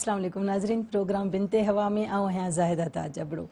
اسلام عليڪم ناظرين پروگرام بنت حوا ۾ آئون آهيان زاهده تاج ابڙو.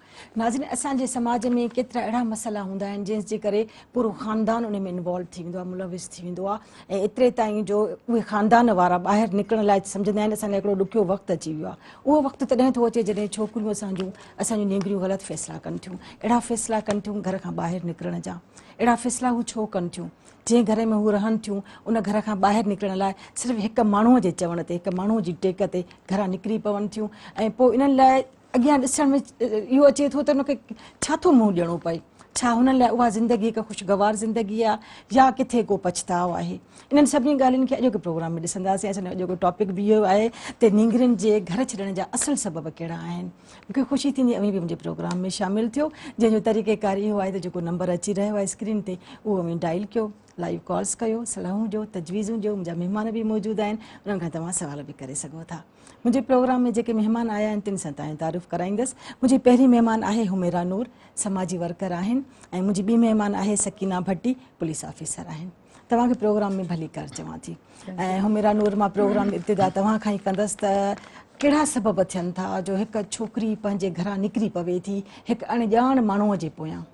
ناظرين اسان جي سماج ۾ ڪيترا اهڙا مسئلا هوندا آهن جنهن جي ڪري پورو خاندان ان ۾ انوالو ٿي ويندو آهي ملوث ٿي ويندو آهي ۽ ايتري تائين جو اهي خاندان وارا ٻاهر نڪرڻ لاء سمجهندا آهن اسان لاء هڪڙو ڏکيو وقت اچي ويو آهي اهو وقت تڏهن ٿو اچي جڏهن ڇوڪريون اسان جون اسان جون نينگريون غلط فيصلا ڪن ٿيون اهڙا فيصلا ڪن ٿيون گهر کان ٻاهر نڪرڻ جا اهڙا فيصلا هو ڇو ڪن ٿيون جنهن گهر ۾ هو رهن ٿيون ان گهر کان ٻاهر نڪرڻ لاء صرف هڪ ماڻهوء جي چوڻ تي هڪ ماڻهوء جي ٽيڪ تي گهران نڪري پون ٿيون ۽ پوء انهن لاء اڳيان ڏسڻ ۾ اهو اچي ٿو ته ان کي ڇا ٿو منهن ڏيڻو پئي؟ ڇا هنن لاء اها زندگي هڪ خوشگوار زندگي آهي يا ڪٿي ڪو پڇتاء آهي؟ انهن سڀني ڳالهين کي اڄوڪي پروگرام ۾ ڏسنداسين. اسان جو اڄوڪو ٽاپڪ به اهو آهي ته نينگرين جي گهر ڇڏڻ جا اصل سبب ڪهڙا آهن؟ مون کي خوشي ٿيندي اوهين به منهنجي پروگرام ۾ شامل ٿيو جنهن جو طريقه ڪار اهو آهي ته جيڪو نمبر اچي رهيو آهي اسڪرين تي اهو اوهين ڊائل ڪيو، لائيو ڪالز ڪيو، صلاحون ڏيو، تجويزون ڏيو، منهنجا مهمان به موجود آهن انهن کان توهان سوال به ڪري سگهو ٿا. منهنجي پروگرام ۾ جيڪي مهمان آيا آهن تن سان توهان جو تعارف ڪرائيندس. منهنجي پهرين مهمان آهي حميرا نور، سماجي ورڪر آهن ۽ منهنجي ٻي مهمان آهي سڪينه ڀٽي، پوليس آفيسر آهن. توهان کي پروگرام ۾ ڀليڪار چوان ٿي. ۽ حميرا نور مان پروگرام جي ابتدا توهان کان ئي ڪندس ته ڪهڙا سبب ٿين ٿا جو هڪ ڇوڪري پنهنجي گهران نڪري پوي ٿي هڪ اڻڄاڻ ماڻهوء جي پويان؟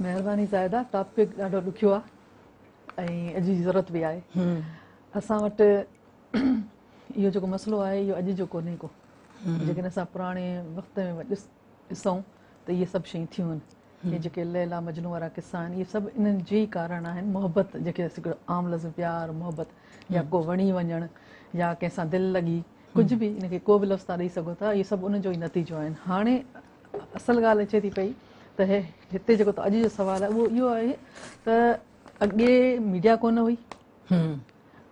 مهرباني زاهده، ٽاپڪ ڏاڍو ڏکيو آهي ۽ اڄ جي ضرورت به آهي. اسان وٽ اهو جيڪو مسئلو آهي اهو اڄ جو ڪونهي ڪو. جيڪڏهن اسان پراڻي وقت ۾ ڏسون ته اهي سڀ شيون ٿيون آهن. اهي جيڪي ليلا مجنون وارا قصا آهن اهي سڀ انهن جي ئي ڪارڻ آهن. محبت جيڪي اسين هڪڙو عام لفظ پيار محبت يا ڪو وڻي وڃڻ يا ڪنهن سان دل لڳي ڪجهه به ان کي ڪو به لفظ تان ڏئي سگهو ٿا اهي سڀ ان جو ئي نتيجو آهن. هاڻي اصل ڳالهه اچي ٿي پئي ته هتي جيڪو اڄ جو سوال آهي اهو اهو آهي ته اڳي ميڊيا ڪونه هئي،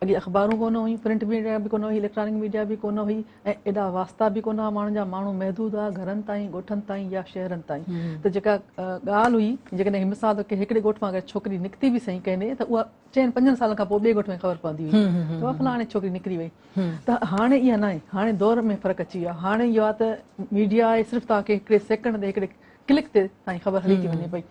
اڳي اخبارون ڪونه هيون، پرنٽ ميڊيا به ڪونه هئي، اليڪٽرانڪ ميڊيا به ڪونه هئي ۽ ايڏا واسطا به ڪونه هئا ماڻهن جا، ماڻهو محدود هئا گهرن تائين، ڳوٺن تائين يا شهرن تائين ته جيڪا ڳالهه هئي جيڪڏهن مثال طور هڪڙي ڳوٺ مان اگر ڇوڪري نڪتي به سهي ڪنهن ڏي ته اها چئن پنجن سالن کان پوء ٻئي ڳوٺ ۾ خبر پوندي هئي ته فلاڻي ڇوڪري نڪري وئي ته هاڻي اها ناهي، هاڻي دور ۾ فرق اچي ويو آهي، هاڻي اهو آهي ته ميڊيا آهي صرف توهان کي هڪڙي سيڪنڊ تي هڪڙي ڪلڪ تي تائين خبر هلي ٿي وڃي پئي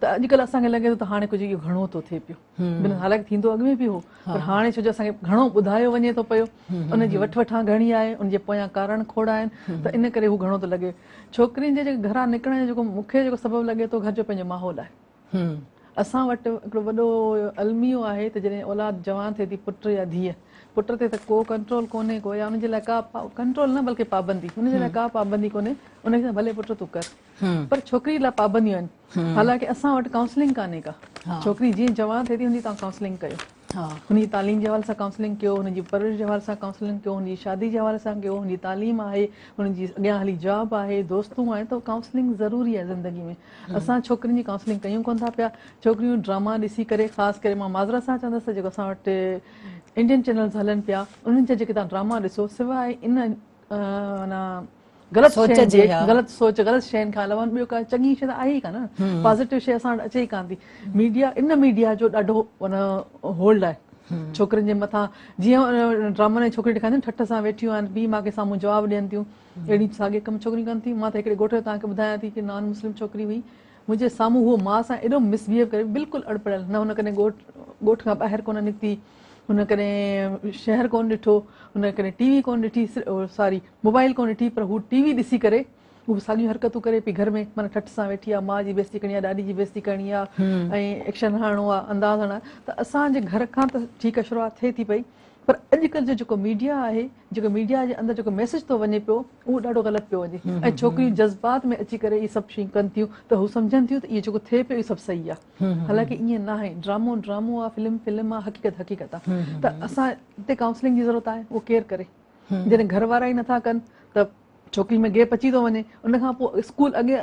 ته اڄڪلهه اسان کي لڳي ٿو ته هاڻي ڪجهه اهو گهڻو ٿو ٿئي پيو بن حالانڪه ٿيندو اڳ ۾ به هو پر هاڻي ڇو جو اسان کي گهڻو ٻڌايو وڃي ٿو پيو ان جي وٺ وٺان گهڻي آهي ان جي پويان ڪارڻ کوڙ آهن ته ان ڪري هو گهڻو ٿو لڳي ڇوڪرين جي جيڪي گهران نڪرڻ جو جيڪو مون کي جيڪو سبب لڳي ٿو گهر جو پنهنجو ماحول آهي اسان وٽ هڪڙو وڏو الميو آهي ته جڏهن اولاد جوان ٿئي ٿي پٽ يا ڌيء پٽ تي ته ڪو ڪنٽرول ڪونهي ڪو يا ان جي لاء ڪا ڪنٽرول نه بلڪه پابندي ان جي لاء ڪا پابندي ڪونهي ان کي ڀلي پٽ تون ڪر پر ڇوڪري لاء پابنديون آهن حالانڪه اسان وٽ ڪائونسلنگ ڪانهي ڪا ڇوڪري جيئن جوان ٿئي ٿي ان جي توهان ڪائونسلنگ ڪيو هن جي تعليم جي حوالي سان ڪائونسلنگ ڪيو، هن جي پرورش جي حوالي سان ڪائونسلنگ ڪيو، هن جي شادي جي حوالي سان ڪيو، هن جي تعليم آهي، هن جي اڳيان هلي جاب آهي، دوستون آهن ته ڪائونسلنگ ضروري آهي زندگي ۾ اسان ڇوڪرين جي ڪائونسلنگ ڪيون ڪونه ٿا پيا ڇوڪريون ڊراما ڏسي ڪري خاص ڪري مان معذرت سان چوندس ته جيڪو اسان وٽ انڊين چينلز هلن پيا انهن جا جيڪي توهان ڊراما ڏسو سواء ان معنيٰ غلط سوچ شين جي جي ها. غلط سوچ غلط شين کان علاوه ٻيو ڪا چڱي شي ته آهي ئي ڪانه پازيٽو شي اسان وٽ اچي ئي ڪانه ٿي ميڊيا ان ميڊيا جو ڏاڍو معنيٰ هولڊ آهي ڇوڪرين جي مٿان جيئن ڊرامن ۾ ڇوڪريون ڏيکارين ٿيون ٺٺ سان ويٺيون آهن پيء ماء کي سامهون جواب ڏين ٿيون اهڙي ساڳي ڪم ڇوڪريون ڪن ٿيون مان ته هڪڙي ڳوٺ جو توهان کي ٻڌايان ٿي هڪڙي نان مسلم ڇوڪري هئي منهنجي سامهون هوء ماء سان ايڏو مس بيهيو ڪري بلڪل اڻپڙهيل نه هن ڪڏهن ڳوٺ ڳوٺ کان ٻاهر ڪونه نڪتي هن ڪڏهن شهر ڪونه ڏٺو هن ڪڏهن ٽي وي ڪونه ڏٺي ساري موبائل ڪونه ڏٺي پر هو ٽي وي ڏسي ڪري هو به ساڳيون حرڪتون ڪري پئي گهر ۾ معنيٰ ٺٺ سان ويٺي آ ماء جي بيستي ڪرڻي آ ڏاڏي جي بيستي ڪرڻي آ ۽ ايڪشن هڻڻو آ انداز هڻڻا ته اسان جي گهر کان ته ٺيڪ آ شروعات ٿئي ٿي پئي پر اڄڪلهه جو جيڪو ميڊيا آهي جيڪو ميڊيا جي اندر جيڪو ميسج ٿو وڃي پيو اهو ڏاڍو غلط پيو وڃي ۽ ڇوڪريون جذبات ۾ اچي ڪري اهي سڀ شيون ڪن ٿيون ته هو سمجهن ٿيون ته اهو جيڪو ٿئي پيو اهو سڀ صحيح آ حالانڪه ائين ناهي ڊرامو ڊرامو آ فلم فلم آ حقيقت حقيقت آ ته اسان تي ڪائونسلنگ جي ضرورت آهي اهو ڪير ڪري جڏهن گهر وارا ئي نٿا ڪن ته ڇوڪري ۾ گيپ اچي ٿو وڃي ان کان پوء اسڪول اڳي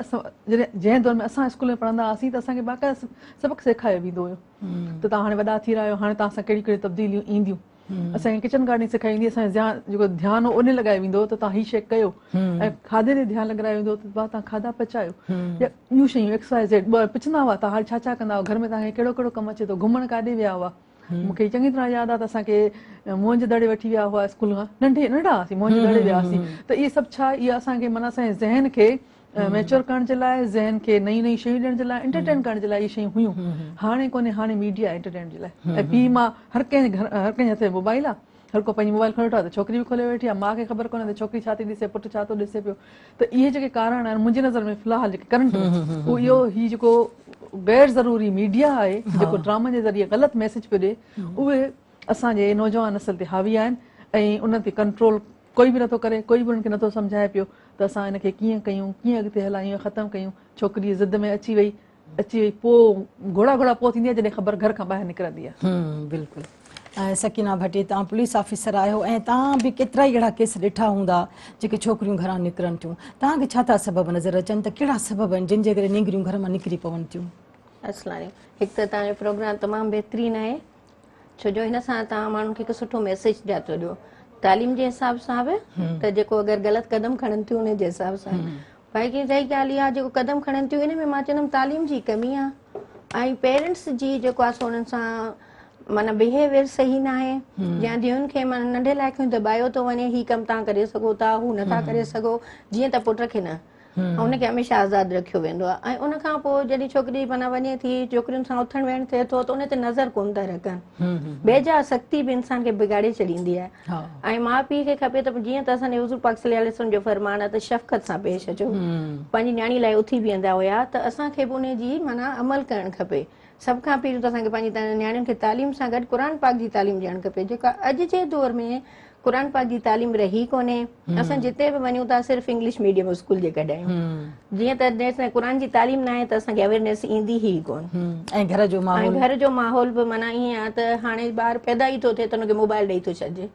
جڏهن جنهن دور ۾ اسان اسڪول ۾ پڙهندا هئاسين ته اسان کي باقاعده سبق سيکاريو ويندو هيو ته توهان هاڻي وڏا ٿي رهيا آهيو هاڻي توهان سان ڪهڙيون ڪهڙيون تبديليون اينديون اسان کي ڪچن گارڊننگ سيکاري ويندي اسان جو جيڪو ڌيان هو ان لڳايو ويندو هو ته توهان هي شيء ڪيو ۽ کاڌي تي ڌيان لڳايو ويندو هو ته بابا توهان کاڌا پچايو يا ٻيون شيون ايڪس واء زيڊ پڇندا هئا توهان هاڻي ڇا ڇا ڪندا هئا گهر ۾ توهان کي ڪهڙو ڪهڙو ڪم اچي ٿو گهمڻ ڪاڏي ويا هئا مون کي چڱي طرح ياد آ ته اسان کي موهن جي دڙي وٺي ويا هئا اسڪول کان ننڍي ننڍا هئاسين موهن جي دڙي ويا هئاسين ته اهي سڀ ڇا اهي اسان کي معنيٰ اسان جي ذهن کي ميچور ڪرڻ جي لاء ذهن کي نيون نيون شيون ڏيڻ جي لاء انٽرٽين ڪرڻ جي لاء اهي شيون هيون هاڻي ڪونهي هاڻي ميڊيا انٽرٽين جي لاء ۽ پيء ماء هر ڪنهن گهر هر ڪنهن جي هٿ ۾ موبائل آ. هر ڪو پنهنجي موبائل کڻي ويٺو آهي ته ڇوڪري به کولي ويٺي آهي ماء کي خبر ڪونهي ته ڇوڪري ڇا ٿي ڏسي پٽ ڇا ٿو ڏسي پيو ته اهي جيڪي ڪارڻ آهن منهنجي نظر ۾ في الحال جيڪي ڪرنٽ ۾ اهو اهو هي جيڪو غير ضروري ميڊيا آهي جيڪو ڊرامن جي ذريعي غلط ميسيج پيو ڏي اهي اسان جي نوجوان نسل تي حاوي آهن ۽ انهن تي ڪنٽرول ڪوئي به نٿو ڪري ڪوئي به انهن کي نٿو سمجهائي پيو ته اسان ان کي ڪيئن ڪيون ڪيئن اڳتي هلايون يا ختم ڪيون ڇوڪري ضد ۾ اچي وئي اچي وئي پوء گهوڙا گهوڙا پوء ٿيندي آهي جڏهن خبر گهر کان ٻاهر نڪرندي آهي. بلڪل سڪينه ڀٽي توهان پوليس آفيسر آهيو ۽ توهان به ڪيترا ئي اهڙا ڪيس ڏٺا هوندا جيڪي ڇوڪريون گهران نڪرن ٿيون توهان کي ڇا ٿا سبب نظر اچن ته ڪهڙا سبب آهن جن جي ڪري نينگريون گهر مان نڪري پون ٿيون. السلام عليڪم هڪ ته توهان جو پروگرام تمام بهترين آهي ڇو جو هن سان توهان ماڻهن کي هڪ سٺو ميسيج ڏيا ٿو ڏيو تعليم جي حساب سان به ته جيڪو اگر غلط قدم کڻن ٿيون ان جي حساب سان باقي رهي ڳالهه اها جيڪو قدم کڻن ٿيون ان ۾ مان چوندم تعليم جي ڪمي آهي ۽ پيرنٽس جي جيڪو آهي سو انهن سان معنيٰ بيهيويئر صحيح نه آهي يا ڌيئن کي معنيٰ ننڍي لاء کان دٻايو ٿو وڃي هي ڪم تان ڪري سگهو ٿا هو نٿا ڪري سگهو جيئن ته پٽ کي نه ان کي هميشه آزاد رکيو ويندو آهي ۽ ان کان پوء جڏهن ڇوڪري معنيٰ وڃي ٿي ڇوڪرين سان اٿڻ ويهڻ ٿئي ٿو ته ان تي نظر ڪونه ٿا رکن بيجا سختي به انسان کي بگاڙي ڇڏيندي آهي ۽ ماء پيء کي کپي ته جيئن ته اسان جي حضور پاڪ صلي الله عليه وسلم جو فرمان آهي ته شفقت سان پيش اچو پنهنجي نياڻي لاء اٿي بيهندا هيا ته اسان کي به ان جي معنيٰ عمل ڪرڻ کپي سڀ کان پهريون ته اسان کي پنهنجي نياڻين کي تعليم سان گڏ قرآن پاڪ جي تعليم ڏيڻ کپي جيڪا اڄ جي دور ۾ قرآن پاڪ جي تعليم رهي ڪونهي اسان جتي به وڃون ٿا صرف انگلش ميڊيم اسڪول جي ڪڍ آهيون جيئن ته جيستائين قرآن جي تعليم ناهي ته اسان کي اويرنيس ايندي ئي ڪون ۽ گهر جو ماحول ۽ گهر جو ماحول به معنيٰ ائين آهي ته هاڻي ٻار پيدا ئي ٿو ٿئي ته ان کي موبائل ڏئي ٿو ڇڏجي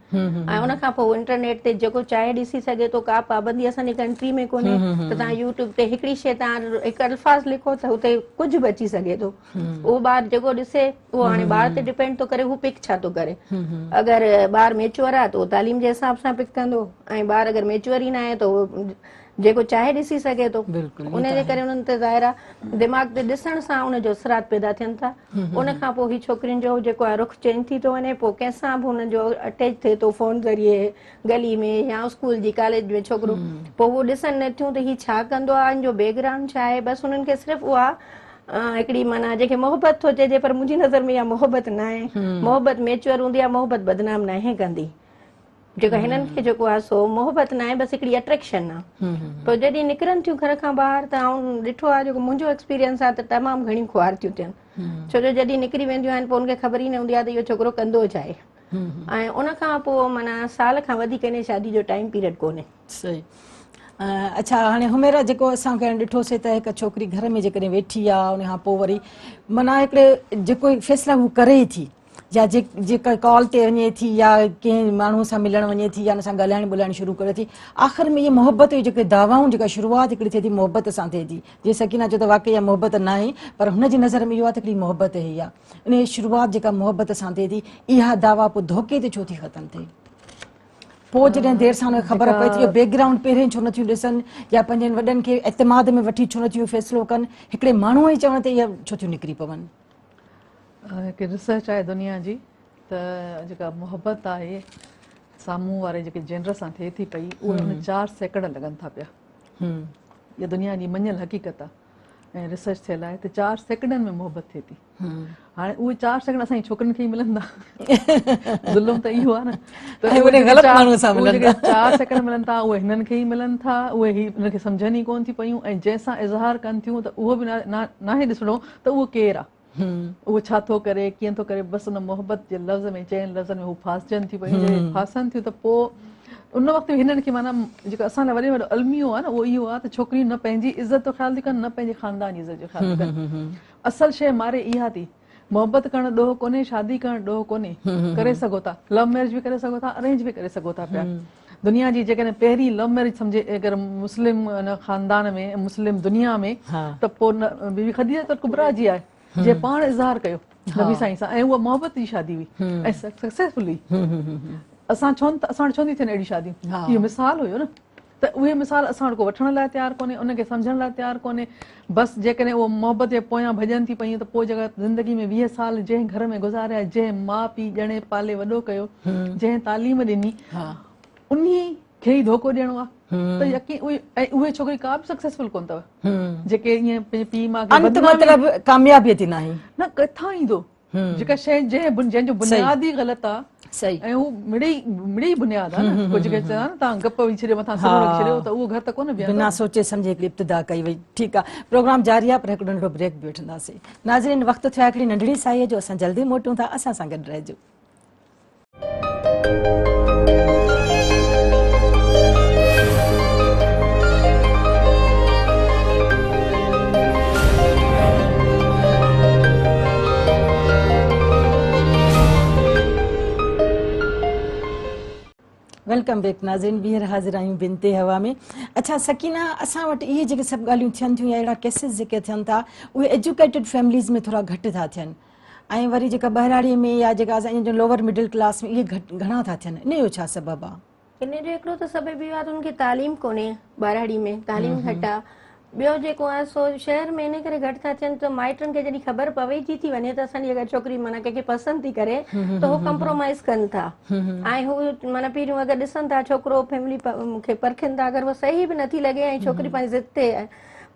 ۽ ان کان پوء انٽرنيٽ تي جيڪو چاهي ڏسي سگهي ٿو ڪا پابندي اسان جي ڪنٽري ۾ ڪونهي ته توهان يوٽيوب تي هڪڙي شي توهان هڪ الفاظ لکو ته اتي ڪجهه به اچي سگهي ٿو اهو ٻار جيڪو ڏسي اهو هاڻي ٻار تي ڊپينڊ ٿو ڪري هو پڪ ڇا ٿو ڪري اگر ٻار ميچوئر آهي ته اهو تعليم جي حساب سان پڪ ڪندو ۽ ٻار اگر ميچوئر ئي ناهي ته اهو جيڪو چاهي ڏسي سگهي ٿو ان جي ڪري انهن تي ظاهر آهي دماغ تي ڏسڻ سان ان جو اثرات پيدا ٿين ٿا ان کان پوء هي ڇوڪرين جو جيڪو آهي رخ چينج ٿي ٿو وڃي پوء ڪنهن سان به انهن جو اٽيچ ٿئي ٿو فون ذريعي گلي ۾ يا اسڪول جي ڪاليج ۾ ڇوڪرو پوء هو ڏسن نه ٿيون ته هي ڇا ڪندو آهي ان جو بيڪ گرائونڊ ڇا آهي بس انهن کي صرف اها هڪڙي معنيٰ جنهن کي محبت ٿو چئجي پر منهنجي نظر ۾ اها محبت ناهي محبت ميچوئر هوندي آهي محبت بدنام ناهي ڪندي جيڪو هنن کي جيڪو آهي سو محبت ناهي بس هڪڙي اٽريڪشن آهي پوء جڏهن نڪرن ٿيون گهر کان ٻاهر ته آئون ڏٺو آهي جيڪو منهنجو ايڪسپيرينس آهي ته تمام گهڻيون خوار ٿيون ٿين ڇو جو جڏهن نڪري وينديون آهن پوء ان کي خبر ئي نه هوندي آهي ته اهو ڇوڪرو ڪندو ڇا آهي ۽ ان کان پوء معنيٰ سال کان وڌيڪ ان شادي جو ٽائيم پيريڊ ڪونهي صحيح اڇا هاڻي حميرا جيڪو اسان کي ڏٺو سي ته هڪ ڇوڪري گهر ۾ جيڪڏهن ويٺي آ ان کان پوء وري معنيٰ هڪڙي جيڪو فيصلا هو ڪري ٿي يا جيڪا ڪال تي وڃي ٿي يا ڪنهن ماڻهو سان ملڻ وڃي ٿي يا ان سان ڳالهائڻ ٻولهائڻ شروع ڪري ٿي آخر ۾ اهي محبت جون جيڪي دعوائون جيڪا شروعات هڪڙي ٿئي ٿي محبت سان ٿئي ٿي جي سڪينه چيو ته واقعي اها محبت ناهي پر هن جي نظر ۾ اهو آهي ته هڪڙي محبت هي آهي ان جي شروعات جيڪا محبت سان ٿئي ٿي اها دعويٰ پوء ڌوڪي تي ڇو ٿي ختم ٿئي پوء جڏهن دير سان ان کي خبر پئي ٿي اهو بيڪ گرائونڊ پهرين ڇو نٿيون ڏسن يا پنهنجن وڏن کي اعتماد ۾ وٺي ڇو نٿيون فيصلو ڪن هڪڙي ماڻهوء جي چوڻ تي اهي ڇو ٿيون نڪري پون. هڪ ريسرچ آهي دنيا جي ته جيڪا محبت آهي سامهون واري جيڪي جينڊر سان ٿئي ٿي پئي اهي ان 4 سيڪنڊ لڳن ٿا پيا. اها دنيا جي مڃيل حقيقت آهي ۽ ريسرچ ٿيل آهي ته 4 سيڪنڊن ۾ محبت ٿئي ٿي. هاڻي اهي 4 سيڪنڊ اسان جي ڇوڪرين کي ئي ملن ٿا. ظلم ته اهو آهي نه ته اهي غلط ماڻهو سان ملن ٿا. 4 سيڪنڊ ملن ٿا اهي هنن کي ئي ملن ٿا، اهي هي انهن کي سمجهن ئي ڪونه ٿي پيون ۽ جنهن سان اظهار ڪن ٿيون ته اهو به ناهي ڏسڻو ته اهو ڪير آهي، اهو ڇا ٿو ڪري، ڪيئن ٿو ڪري، بس ان محبت جي لفظ ۾ چئن لفظن ۾ هو ڦاسجن ٿيون پيون. جڏهن ڦاسن ٿيون ته پوء ان وقت به هنن کي معنيٰ جيڪو اسان لاء وڏي ۾ وڏو الميو آهي نه اهو اهو آهي ته ڇوڪريون نه پنهنجي عزت جو خيال ٿيون ڪن نه پنهنجي خاندان جي عزت جو خيال ٿيون ڪن. اصل شيء ماري اها ٿي. محبت ڪرڻ ڏوهه ڪونهي، شادي ڪرڻ ڏوهه ڪونهي. ڪري سگهو ٿا. لو ميرج به ڪري سگهو ٿا، ارينج به ڪري سگهو ٿا پيا. دنيا جي جيڪڏهن پهرين لو ميرج سمجهي اگر مسلم خاندان ۾ مسلم دنيا ۾ ته پوء بي بي خديجه الڪبريٰ جي آهي جنهن پاڻ اظهار ڪيو نبي سائين سان ۽ اها محبت جي شادي هئي ۽ سڪسيسفل هئي. اسان ڇو اسان وٽ ڇو نٿيون ٿين اهڙيون شاديون؟ اهو مثال هيو نه. ته اهي مثال اسان وٽ ڪو وٺڻ لاء تيار ڪونهي، ان کي سمجهڻ لاء تيار ڪونهي. بس جيڪڏهن اهو محبت جي پويان ڀڄن ٿي پيون ته پوء جيڪا زندگي ۾ 20 سال جنهن گهر ۾ گذاريا، جنهن ماء پيء ڄڻي پالي وڏو ڪيو، جنهن تعليم ڏني، انهي کي ئي ڌوڪو ڏيڻو آهي ته يقين اهي ۽ اهي ڇوڪري ڪا به سڪسيسفل ڪونه اٿو جيڪي ائين پنهنجي پيء ماء کي انت مطلب ڪاميابي تي ناهي. نه ڪٿان ايندو؟ جيڪا شيء جنهن جو بنياد ئي غلط آ. صحيح. ۽ هو مڙئي مڙئي بنياد آ نه ڪجهه کي چوندا نه توهان گپ وجهي ڇڏيو مٿان سرون رکي ڇڏيو ته اهو گهر ته ڪونه بيهندو. بنا سوچي سمجهي هڪڙي ابتدا ڪئي وئي. ٺيڪ آ پروگرام جاري آ پر هڪڙو ننڍڙو بريڪ به وٺنداسين. ناظرين وقت ٿيو آهي هڪڙي ننڍڙي ساهيء جو اسان جلدي موٽون ٿا اسان سان گڏ رهجو. Welcome back ناظرين ٻيهر حاضر آهيون بنتي هوا ۾ اڇا سڪينه اسان وٽ اهي جيڪي سڀ ڳالهيون ٿين ٿيون يا اهڙا ڪيسز جيڪي ٿين ٿا اهي ايجوڪيٽيڊ فيمليز ۾ ٿورا گهٽ ٿا ٿين ۽ وري جيڪا ٻهراڙي ۾ يا جيڪا اسان جو لوور مڊل ڪلاس ۾ اهي گهٽ گهڻا ٿا ٿين ان جو ڇا سبب آهي؟ ان جو هڪڙو ته سبب اهو آهي ته انهن کي تعليم ڪونهي ٻهراڙي ۾ تعليم گهٽ آهي ٻيو جيڪو آهي سو شهر ۾ ان ڪري گهٽ ٿا ٿين ته مائٽن کي جڏهن خبر پوي جي ٿي وڃي ته اسان جي اگر ڇوڪري معنيٰ ڪنهن کي پسند ٿي ڪري ته هو ڪمپرومائز ڪن ٿا ۽ هو معنيٰ پهريون اگر ڏسن ٿا ڇوڪرو فيملي کي پرکين ٿا اگر هو صحيح به نٿي لڳي ۽ ڇوڪري پنهنجي ضد تي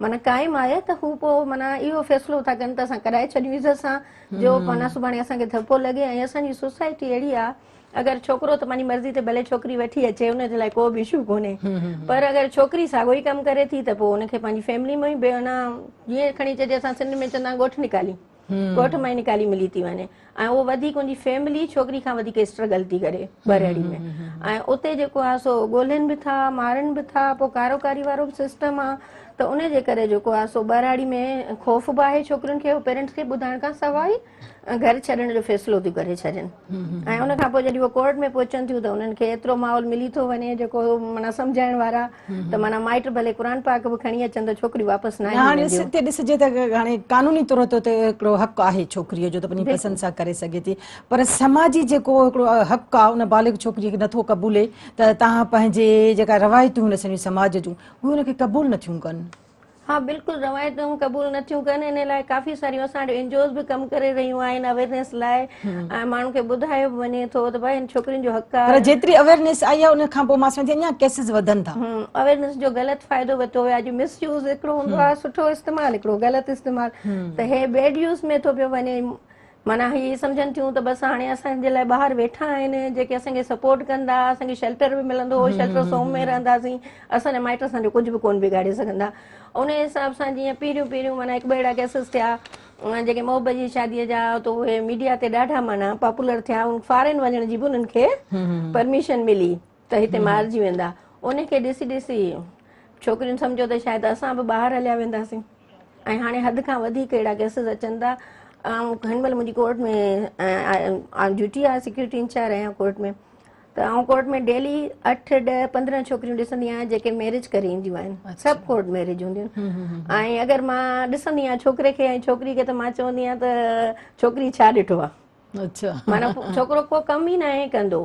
معنيٰ قائم آهي ته هو پوء معنيٰ اهو فيصلو ٿا ڪن ته اسان ڪرائي ڇڏيون عزت سان جو معنيٰ سڀاڻي اسان کي ڌپو لڳي ۽ اسان جي سوسائٽي اهڙي آهي اگر ڇوڪرو ته پنهنجي مرضي تي ڀلي ڇوڪري وٺي اچي ان جي لاء ڪو به اشو ڪونهي پر اگر ڇوڪري ساڳو ئي ڪم ڪري ٿي ته پوء ان کي پنهنجي فيملي مان ئي بي جيئن کڻي چئجي اسان سنڌ ۾ چوندا آهيون ڳوٺ نڪالي ڳوٺ مان ئي نڪالي ملي ٿي وڃي ۽ اهو وڌيڪ ان جي فيملي ڇوڪري کان وڌيڪ اسٽرگل ٿي ڪري ٻهراڙي ۾ ۽ اتي جيڪو آهي سو ڳولهن به ٿا مارن به ٿا پوء ڪاروڪاري وارو به سسٽم آهي ته ان جي ڪري جيڪو آهي سو ٻهراڙي ۾ خوف به آهي ڇوڪرين کي پيرنٽس کي ٻڌائڻ کان سواء گهر ڇڏڻ جو فيصلو ٿيون ڪري ڇڏين ۽ ان کان پوء جڏهن هو ڪورٽ ۾ پهچن ٿيون ته انهن کي ايترو ماحول ملي ٿو وڃي جيڪو معنيٰ سمجهائڻ وارا ته معنيٰ مائٽ ڀلي قرآن پاڪ به کڻي اچن ته ڇوڪريون واپس ناهن هاڻي هتي ڏسجي ته هاڻي قانوني طور تي هڪڙو حق آهي ڇوڪريء جو ته پنهنجي پسند سان ڪري سگهي ٿي پر سماجي جيڪو هڪڙو حق آهي ان بالغ ڇوڪريء کي نٿو قبولي ته توهان پنهنجي جيڪا روايتون آهن اسان جي سماج جون اهي ان کي قبول نٿيون ڪن. ها بلڪل روايتون قبول نه ٿيون ڪن ان لاء ڪافي ساريون اسان وٽ اين جي اوز به ڪم ڪري رهيون آهن اويرنيس لاء ۽ ماڻهن کي ٻڌايو به وڃي ٿو ته ڀائي هن ڇوڪرين جو حق آهي پر جيتري اويرنيس آئي آهي ان کان پوء مان سمجهان ٿي اڃا ڪيسز وڌن ٿا. اويرنيس جو غلط فائدو ورتو ويو آهي جو مس يوز هڪڙو هوندو آهي سٺو استعمال هڪڙو غلط استعمال ته هي بيڊ يوز ۾ ٿو پيو وڃي معنيٰ هي سمجهن ٿيون ته بس هاڻي اسان جي لاء ٻاهر ويٺا آهن جيڪي اسان کي سپورٽ ڪندا اسان کي شيلٽر به ملندو شيلٽر سوم ۾ رهنداسين اسان جا مائٽ اسان جو ڪجهه به ڪونه بگاڙي سگهندا ان حساب سان جيئن پهريون پهريون معنيٰ هڪ ٻه اهڙا ڪيسز ٿيا جيڪي محبت جي شادي جا ته اهي ميڊيا تي ڏاڍا معنيٰ پاپولر ٿيا فارين وڃڻ جي به انهن کي پرميشن ملي ته هتي مارجي ويندا ان کي ڏسي ڏسي ڇوڪرين سمجهيو ته شايد اسان به ٻاهر هليا وينداسين ۽ هاڻي حد کان وڌيڪ اهڙا ڪيسز اچن ٿا. آئون هن مهل منهنجي ڪورٽ ۾ ڊيوٽي آهي سيڪيورٽي انچارج آهيان ڪورٽ ۾ ته آئون ڪورٽ ۾ ڊيلي 8 10 15 ڇوڪريون ڏسندي آهيان جيڪي ميرج ڪري اينديون آهن سڀ ڪورٽ ميرج هونديون آهن ۽ اگر مان ڏسندي آهيان ڇوڪري کي ۽ ڇوڪري کي ته مان چوندي آهيان ته ڇوڪري ڇا ڏٺو آهي اڇا معنيٰ ڇوڪرو ڪو ڪم ئي ناهي ڪندو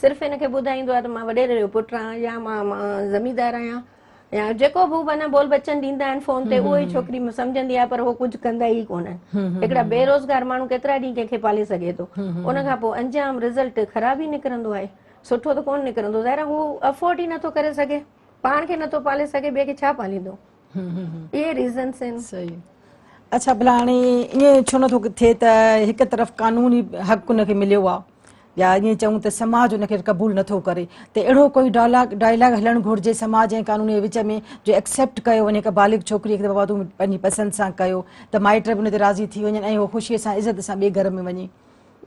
صرف هن کي ٻڌائيندو آهي ته مان وڏيري جو پٽ آهيان يا مان زميندار آهيان يا جيڪو به معنيٰ بول بچن ڏيندا آهن فون تي اهو ئي ڇوڪري سمجهندي آهي پر هو ڪجهه ڪندا ئي ڪونهن هڪڙا بيروزگار ماڻهو ڪيترا ڏينهن ڪنهن کي پالي سگهي ٿو ان کان پوء انجام رزلٽ خراب ئي نڪرندو آهي سٺو ته ڪونه نڪرندو ظاهر آهي هو افورڊ ئي نٿو ڪري سگهي پاڻ کي نٿو پالي سگهي ٻئي کي ڇا پاليندو اهي ريزنس آهن. صحيح اڇا ڀلا هاڻي ائين ڇو نٿو ٿئي ته هڪ طرف قانوني حق ان کي مليو آ يا ائين چئون ته سماج ان کي قبول نٿو ڪري ته اهڙو ڪوئي ڊائلاگ ڊائلاگ هلڻ گهرجي سماج ۽ قانون جي وچ ۾ جو ايڪسيپٽ ڪيو وڃي هڪ بالغ ڇوڪري کي ته بابا تون پنهنجي پسند سان ڪيو ته مائٽ به ان تي راضي ٿي وڃن ۽ هو خوشي سان عزت سان ٻئي گهر ۾ وڃي.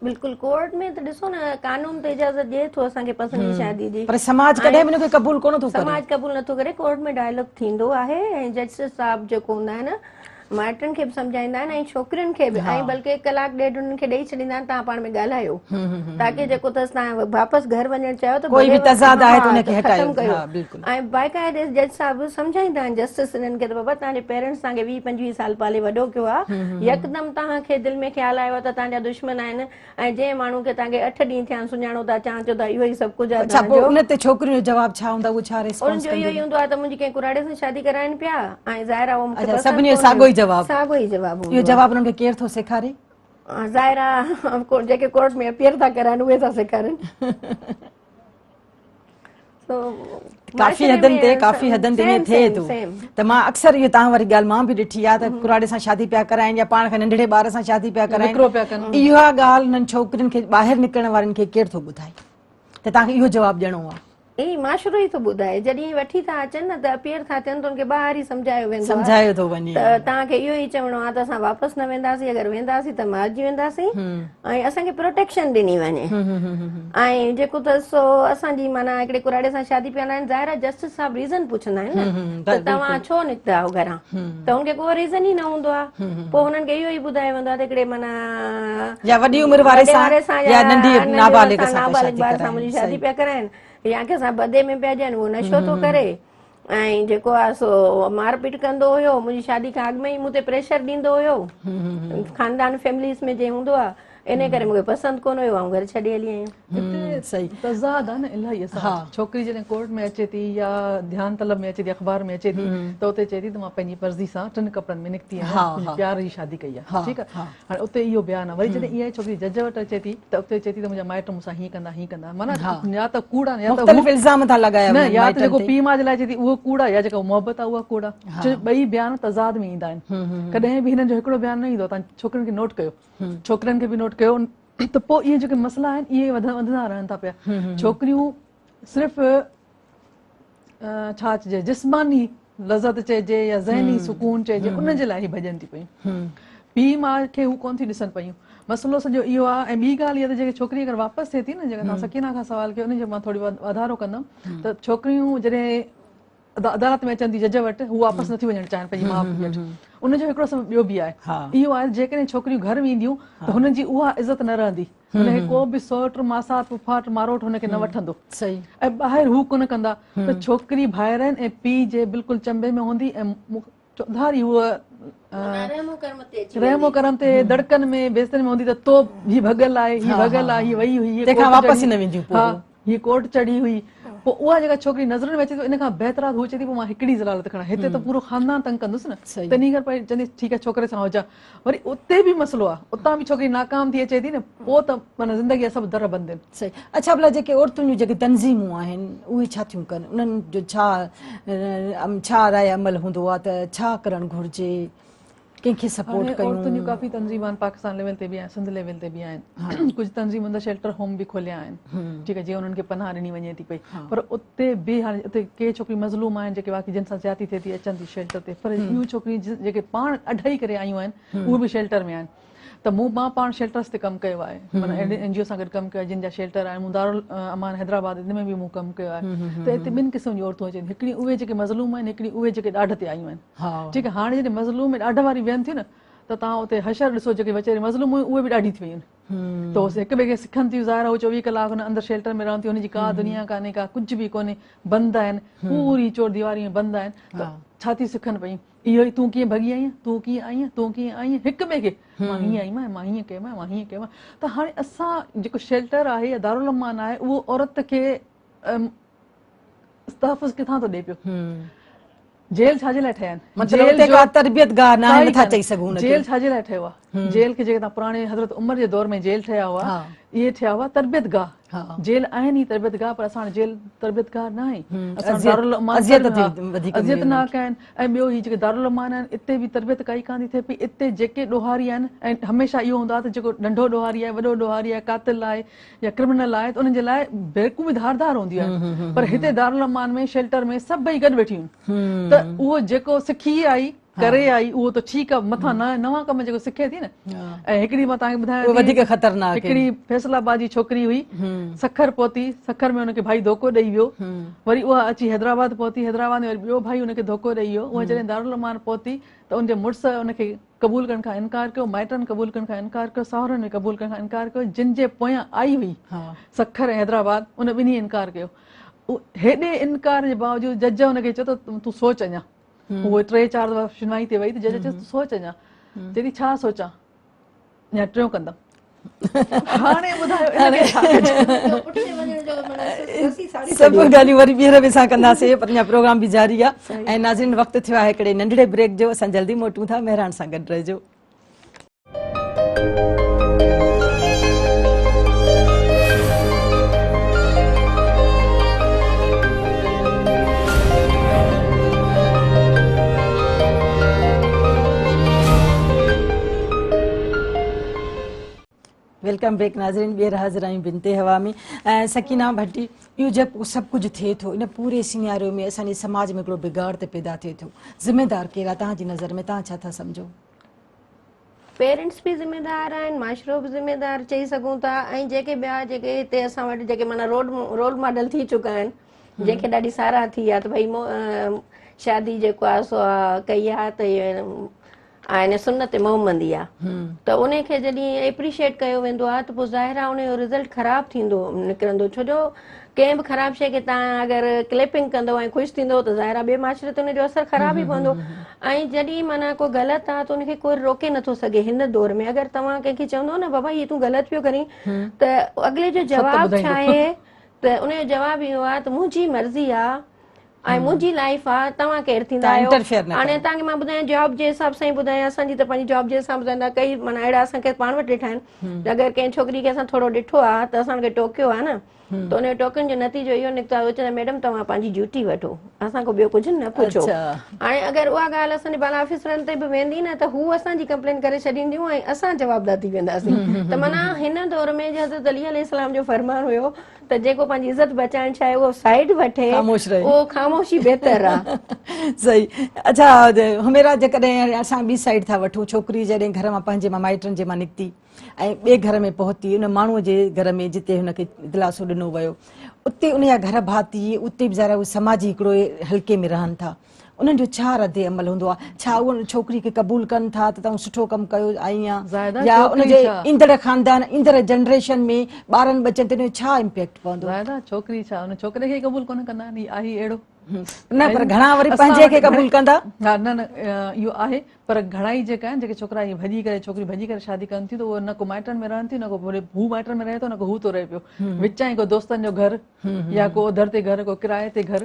بلڪل ڪورٽ ۾ ته ڏسو نه قانون ته اجازت ڏئي ٿو اسان کي پسند جي شادي جي پر سماج ڪڏهن به ان کي قبول ڪونه ٿو ڪري. سماج قبول نٿو ڪري ڪورٽ ۾ ڊائلاگ ٿيندو آهي ۽ ججز صاحب جيڪو هوندا آهن مائٽن کي به سمجهائيندا آهن ۽ ڇوڪرين کي به ۽ بلڪه ڪلاڪ ڏيڍ انهن کي ڏئي ڇڏيندا آهن توهان پاڻ ۾ ڳالهايو تاڪه جيڪو اٿس توهان واپس گهر وڃڻ چاهيو ته ڪوئي به تضاد آهي ته ان کي هٽايو ڪيو ۽ باقاعده جج صاحب سمجهائيندا آهن جسٽس انهن کي ته بابا توهان جي پيرنٽس توهان کي 20 25 سال پالي وڏو ڪيو آهي يڪدم توهان کي دل ۾ خيال آيو آهي ته توهان جا دشمن آهن ۽ جنهن ماڻهو کي توهان کي 8 ڏينهن ٿيا آهن سڃاڻو ٿا چان چئو ٿا اهو ئي سڀ ڪجهه آهي اڇا پوء ان تي ڇوڪرين جو جواب ڇا هوندو آهي اهو ڇا ريسپانس انهن جو اهو ئي هوندو آهي ته منهنجي ڪنهن ڪراڙي سان شادي ڪرائين پيا ۽ ظاهر آهي اهو مون کي اڇا پسند سڀني جو ڪونه ساڳو ئي جواب ساڳو ئي جواب هوندو اهو جواب انهن کي ڪير ٿو سيکاري؟ ظاهر آهي جيڪي ڪورٽ ۾ اپيئر ٿا ڪرائن اهي ٿا سيکارين. ڪافي حدن تي ڪافي حدن تي ائين ٿئي ٿو ته مان اڪثر اهو توهان واري ڳالهه مان به ڏٺي آهي ته ڪراڙي سان شادي پيا ڪرائين يا پاڻ کان ننڍڙي ٻار سان شادي پيا ڪرائين اها ڳالهه انهن ڇوڪرين کي ٻاهر نڪرڻ وارن کي ڪير ٿو ٻڌائي ته توهان کي اهو جواب ڏيڻو آهي. ائين معاشرو ئي ٿو ٻڌائي. جڏهن وٺي ٿا اچن نه ته اپيئر ٿا ٿين ته ان کي ٻاهر ئي سمجهايو ويندو آهي. سمجهايو ٿو وڃي. ته توهان کي اهو ئي چوڻو آهي ته اسان واپس نه وينداسين اگر وينداسين ته مارجي وينداسين ۽ اسان کي پروٽيڪشن ڏني وڃي ۽ جيڪو ته سو اسان جي معنيٰ هڪڙي ڪراڙي سان شادي پيا آهن ظاهر آهي جسٽس صاحب ريزن پڇندا آهن نه ته توهان ڇو نڪتا آهيو گهران ته ان کي ڪو ريزن ئي نه هوندو آهي پوء هنن کي اهو ئي ٻڌايو ويندو آهي ته هڪڙي معنيٰ يا وڏي عمر واري سان يا ننڍي نابالغ سان نابالغ ٻار سان منهنجي شادي پيا ڪرائن يا ڪنهن سان بدي ۾ پيا ڏين اهو نشو ٿو ڪري ۽ جيڪو آهي سو مار پيٽ ڪندو هيو منهنجي شادي کان اڳ ۾ ئي مون تي پريشر ڏيندو هيو خاندان فيمليز ۾ جي هوندو آهي ان ڪري مونکي پسند ڪونه هيو آئون گهر ڇڏي هلي آئي هتي صحيح تضاد آهي نه الاهي اسان ڇوڪري جڏهن ڪورٽ ۾ اچي ٿي يا ڌيان طلب ۾ اچي ٿي اخبار ۾ اچي ٿي ته اتي چئي ٿي ته مان پنهنجي مرضي سان ٽن ڪپڙن ۾ نڪتي آهيان پيار جي شادي ڪئي آهي ٺيڪ آهي هاڻي اتي اهو بيان آهي وري جڏهن اها ئي ڇوڪري جج وٽ اچي ٿي ته اتي چئي ٿي ته منهنجا مائٽ مون سان هيئن ڪندا هيئن ڪندا معنيٰ يا ته ڪوڙ آهي يا ته مختلف الزام ٿا لڳايا نه يا ته جيڪو پيء ماء جي لاء چئي ٿي اهو ڪوڙ آهي يا جيڪا محبت آهي اها ڪوڙ آهي ڇو جو ٻئي بيان تضاد ۾ ايندا آهن ڪڏهن به هنن جو هڪڙو بيان نه ايندو توهان ڇوڪرين کي نوٽ ڪيو ڇوڪرين کي به نوٽ ڪيو ته پوء اهي جيڪي مسئلا آهن اهي وڌندا رهن ٿا پيا ڇوڪريون صرف ڇا چئجي جسماني لذت چئجي يا ذهني سڪون چئجي ان جي لاء هي ڀڄن ٿي پيون پيء ماء کي هو ڪون ٿي ڏسن پيون مسئلو سڄو اهو آهي ۽ ٻي ڳالهه اها ته جيڪي ڇوڪري اگر واپس ٿئي ٿي نه جيڪا توهان سڪينا کان سوال ڪيو ان جو مان ٿوري واڌارو ڪندم ته ڇوڪريون جڏهن عدالت ۾ اچن ٿي جج وٽ هو واپس نٿيون وڃڻ چاهين پنهنجي ماء پيء وٽ ان جو هڪڙو سبب ٻيو به آهي اهو آهي جيڪڏهن ڇوڪريون گهر وينديون ته هنن جي اها عزت نه رهندي هن کي ڪو به سئوٽ ماسات پڦاٽ ماروٽ هن کي نه وٺندو ۽ ٻاهر هو ڪونه ڪندا ته ڇوڪري ڀائرن ۽ پيء جي بلڪل چنبي ۾ هوندي ۽ چوڌاري هوء رحم و ڪرم تي دڙڪن ۾ بيستن ۾ هوندي ته تو هي ڀڳل آهي هي ڀڳل آهي هي وئي هئي تنهن کان واپس ئي نه وينديون پوء هي ڪورٽ چڙهي هئي پوء اها جيڪا ڇوڪري نظرن ۾ اچي ٿي ان کان بهتر آهي هو چئي ٿي پوء مان هڪڙي ذلالت کڻان هتي ته پورو خاندان تنگ ڪندس نه تنهن ڪري پوء چوندي ٺيڪ آهي ڇوڪري سان هجان وري اتي به مسئلو آهي اتان به ڇوڪري ناڪام ٿي اچي ٿي نه پوء ته معنيٰ زندگي جا سڀ در بند آهن. صحيح اڇا ڀلا جيڪي عورتن جون جيڪي تنظيمون آهن اهي ڇا ٿيون ڪن انهن جو ڇا ڇا راء عمل هوندو آهي ته ڇا ڪرڻ گهرجي ڪنهن کي سپورٽ هاڻي ڪيون. عورتن جون ڪافي تنظيمون آهن پاڪستان ليول تي به آهن سنڌ ليول تي به آهن ڪجهه تنظيمن ته شيلٽر هوم به کوليا آهن ٺيڪ آهي جيئن انهن کي پناهه ڏني وڃي ٿي پئي پر اتي به هاڻي اتي ڪي ڇوڪريون مظلوم آهن جيڪي واقعي جن سان زيادتي ٿئي ٿي اچن ٿي شيلٽر تي پر اهي ڇوڪريون جيڪي پاڻ اڍائي ڪري آيون آهن اهي به شيلٽر ۾ آهن ته مون مان پاڻ شيلٽرس تي ڪم ڪيو آهي معنيٰ اهڙي اين جي او سان گڏ ڪم ڪيو آهي جن جا شيلٽر آهن مون دارالامان حيدرآباد ان ۾ به مون ڪم ڪيو آهي ته اتي ٻن قسم جون عورتون اچن هڪڙيون اهي جيڪي مظلوم آهن هڪڙيون اهي جيڪي ڏاڍ تي آيون آهن ٺيڪ آهي هاڻي جڏهن مظلوم ۽ ڏاڍ واري ويهن ٿيون نه ته توهان اتي حشر ڏسو جيڪي ويچاري مظلوم هيون اهي به ڏاڍي ٿي ويون آهن ته هڪ ٻئي کي سکن ٿيون ظاهر آهي هو 24 ڪلاڪ هن اندر شيلٽر ۾ رهن ٿيون هن جي ڪا دنيا ڪانهي ڪا ڪجهه به ڪونهي بند آهن پوري چور ديواري ۾ بند آهن ته ڇا ٿي سکن پيون اهو ئي تون ڪيئن ڀڳي آئين تون ڪيئن آئين تون ڪيئن آئين هڪ ٻئي کي مان هيئن آئي مان هيئن ڪيم مان هيئن ڪيم ته هاڻي اسان جيڪو شيلٽر آهي يا دارالامان آهي اهو عورت کي تحفظ ڪٿان ٿو ڏي پيو جيل ڇا جي لاء ٺهيا آهن مطلب اتي ڪا تربيت گاهه نه آهي نٿا چئي سگهون جيل ڇا جي لاء ٺهيو آهي جيل کي جيڪي تان پراڻي حضرت عمر جي دور ۾ جيل ٺهيا هئا اهي ٺهيا هئا تربيت گاهه جيل آهن ئي تربيت گاهه پر اسان وٽ جيل تربيت گاهه نه آهي اسان وٽ دارالامان اذيت ناڪ آهن ۽ ٻيو هي جيڪي دارالامان آهن اتي به تربيت ڪائي ڪانه ٿي ٿئي پئي اتي جيڪي ڏوهاري آهن ۽ هميشه اهو هوندو آهي ته جيڪو ننڍو ڏوهاري آهي وڏو ڏوهاري آهي قاتل آهي يا ڪرمنل آهي ته انهن جي لاء بيرڪون به ڌار ڌار هونديون آهن پر هتي دارالامان ۾ شيلٽر ۾ سڀئي گڏ ويٺيون آهن ته اهو جيڪو سکي آئي ڪري آئي اهو ته ٺيڪ آ مٿان نه نوان ڪم جيڪو سکي ٿي نه ۽ هڪڙي مان توهان کي ٻڌايان ٿي وڌيڪ خطرناڪ هڪڙي فيصل آباد جي ڇوڪري هئي سکر پهتي سکر ۾ ان کي ڀائي ڌوڪو ڏئي ويو وري اها اچي حيدرآباد پهتي حيدرآباد ۾ وري ٻيو ڀائي ان کي ڌوڪو ڏئي ويو اها جڏهن دارالامان پهتي ته ان جي مڙس ان کي قبول ڪرڻ کان انڪار ڪيو مائٽن قبول ڪرڻ کان انڪار ڪيو ساهرن به قبول ڪرڻ کان انڪار ڪيو جن جي پويان آئي هئي سکر ۽ حيدرآباد ان ٻنهي انڪار ڪيو هيڏي انڪار جي باوجود جج ان کي چيو ته تون سوچ اڃا هوء ٽي چار دفعا شنوائي تي وئي ته جج چيس تون سوچ اڃا چئي ٿي ڇا سوچان يا ٽيون ڪندم هاڻي ٻڌايو ان کي ڇا ڪجي سڀ ڳالهيون وري ٻيهر به اسان ڪنداسين پر اڃا پروگرام به جاري آهي ۽ ناظرين وقت ٿيو آهي هڪڙي ننڍڙي بريڪ جو اسان جلدي موٽون ٿا مهراڻ سان گڏ رهجو Welcome back ناظرين ٻيهر حاضر آهيون بنتي هوا ۾ سڪينا ڀٽي اهو جيڪو سڀ ڪجهه ٿئي ٿو ان پوري سيناريو ۾ اسان جي سماج ۾ هڪڙو بگاڙ ته پيدا ٿئي ٿو ذميدار ڪير آهي توهان جي نظر ۾ توهان ڇا ٿا سمجهو؟ پيرنٽس به ذميدار آهن معاشرو به ذميدار چئي سگهون ٿا ۽ جيڪي ٻيا جيڪي هتي اسان وٽ جيڪي معنيٰ روڊ رول ماڊل ٿي چڪا آهن جنهن کي ڏاڍي ساراهه ٿي آهي ته ڀئي شادي جيڪو آهي سو ڪئي آهي ته آهي سنت محمدي آ ته ان کي جڏهن ايپريشيٽ ڪيو ويندو آ ته پوء ظاهر آ ان جو رزلٽ خراب ٿيندو نڪرندو ڇو جو ڪنهن به خراب شيء کي تان اگر ڪليپنگ ڪندو ۽ خوش ٿيندو ته ظاهر آ ٻئي معاشري تي ان جو اثر خراب ئي پوندو ۽ جڏهن معنيٰ ڪو غلط آ ته ان کي ڪوئي روڪي نٿو سگهي هن دور ۾ اگر توهان ڪنهن کي چوندو نه بابا هي تون غلط پيو ڪرين ته اڳلي جو جواب ڇا آهي ته ان جو جواب اهو آ ته منهنجي مرضي آ ۽ منهنجي لائيف آ توهان ڪير ٿيندا آهيو هاڻي توهان کي مان ٻڌايان جاب جي حساب سان ئي ٻڌايان اسان جي ته پنهنجي جاب جي حساب سان ڪئي معنيٰ اهڙا اسان کي پاڻ وٽ ڏٺا آهن اگر ڪنهن ڇوڪري کي اسان ٿورو ڏٺو آ ته اسان ان کي ٽوڪيو آ نه ته ان ٽوڪن جو نتيجو اهو نڪتو آ چوندا ميڊم توهان پنهنجي ڊيوٽي وٺو اسان کان ٻيو ڪجهه نه پڇو هاڻي اگر اها ڳالهه اسان جي بالا آفيسرن تي به ويندي نه ته هو اسان جي ڪمپلين ڪري ڇڏينديون ۽ اسان جوابدار ٿي وينداسين ته معنيٰ هن دور ۾ حضرت علي عليه السلام جو فرمان هيو ته جيڪو پنهنجي عزت بچائڻ چاهي اهو سائيڊ وٺي خاموش رهي اهو خاموشي بهتر آ. صحيح اڇا حميرا جيڪڏهن اسان ٻي سائيڊ ٿا وٺون ڇوڪري جڏهن گهر مان پنهنجي مان مائٽن جي مان نڪتي ۽ ٻئي گهر ۾ پهتي ان ماڻهو جي گهر ۾ جتي هن کي دلاسو ڏنو ويو اتي ان جا گهر ڀاتي اتي به ظاهر آهي سماجي هڪڙو حلقي ۾ رهن ٿا انهن جو ڇا رد عمل هوندو آهي؟ ڇا اهي ان ڇوڪري کي قبول ڪن ٿا ته تون سٺو ڪم ڪيو آئين آن يا ان جي ايندڙ خاندان ايندڙ جنريشن ۾ ٻارن ٻچن تي ان جو ڇا امپيڪٽ پوندو؟ زاهده ڇوڪري ڇا ان ڇوڪري کي قبول ڪونه ڪندا آهن هي آهي اهڙو. نه پر گهڻا وري پنهنجي کي قبول ڪندا. ها نه نه اهو آهي پر گهڻا ئي جيڪا آهن جيڪي ڇوڪرا ائين ڀڄي ڪري ڇوڪريون ڀڄي ڪري شادي ڪن ٿيون ته اهي نه ڪو مائٽن ۾ رهن ٿيون نه ڪو هو مائٽن ۾ رهي ٿو نه ڪو هو ٿو رهي پيو وچان ئي ڪو دوستن جو گهر يا ڪو اوڌر تي گهر ڪو ڪرائي تي گهر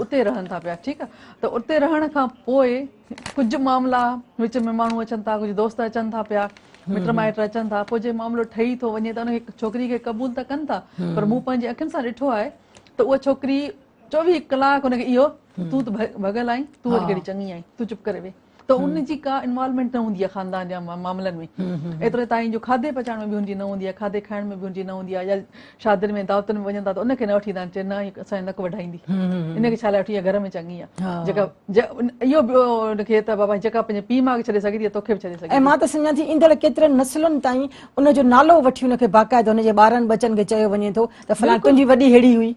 اتي رهن ٿا پيا ٺيڪ آ ته اتي رهڻ کان پوء ڪجهه معاملا وچ ۾ ماڻهو اچن ٿا ڪجهه دوست اچن ٿا پيا مٽ مائٽ اچن ٿا پوء جي معاملو ٺهي ٿو وڃي ته ان کي ڇوڪري کي قبول ته ڪن ٿا پر مون پنهنجي اکين سان ڏٺو آهي ته اها ڇوڪري 24 ڪلاڪ ان کي اهو تون ته ڀڳل آهين تون وري ڪهڙي چڱي آهين تون چپ ڪري ويهه ته ان جي ڪا انوالومينٽ نه هوندي آهي خاندان جا معاملن ۾ ايتري تائين جو کاڌي پچائڻ ۾ به هن جي نه هوندي آهي کاڌي کائڻ ۾ به هن جي نه هوندي آهي يا شادين ۾ دعوتن ۾ وڃن ٿا ته ان کي نه وٺي ايندا آهن چي نه هي اسان جو نڪ وڍائيندي ان کي ڇا لاء وٺي گهر ۾ چڱي آهي جيڪا اهو به ان کي ته بابا جيڪا پنهنجي پيء ماء کي ڇڏي سگهي ٿي توکي به ڇڏي سگهي ۽ مان ته سمجهان ٿي ايندڙ ڪيترن نسلن تائين ان جو نالو وٺي ان کي باقاعده ان جي ٻارن ٻچن کي چيو وڃي ٿو ته فلان تنهنجي وڏي ههڙي هئي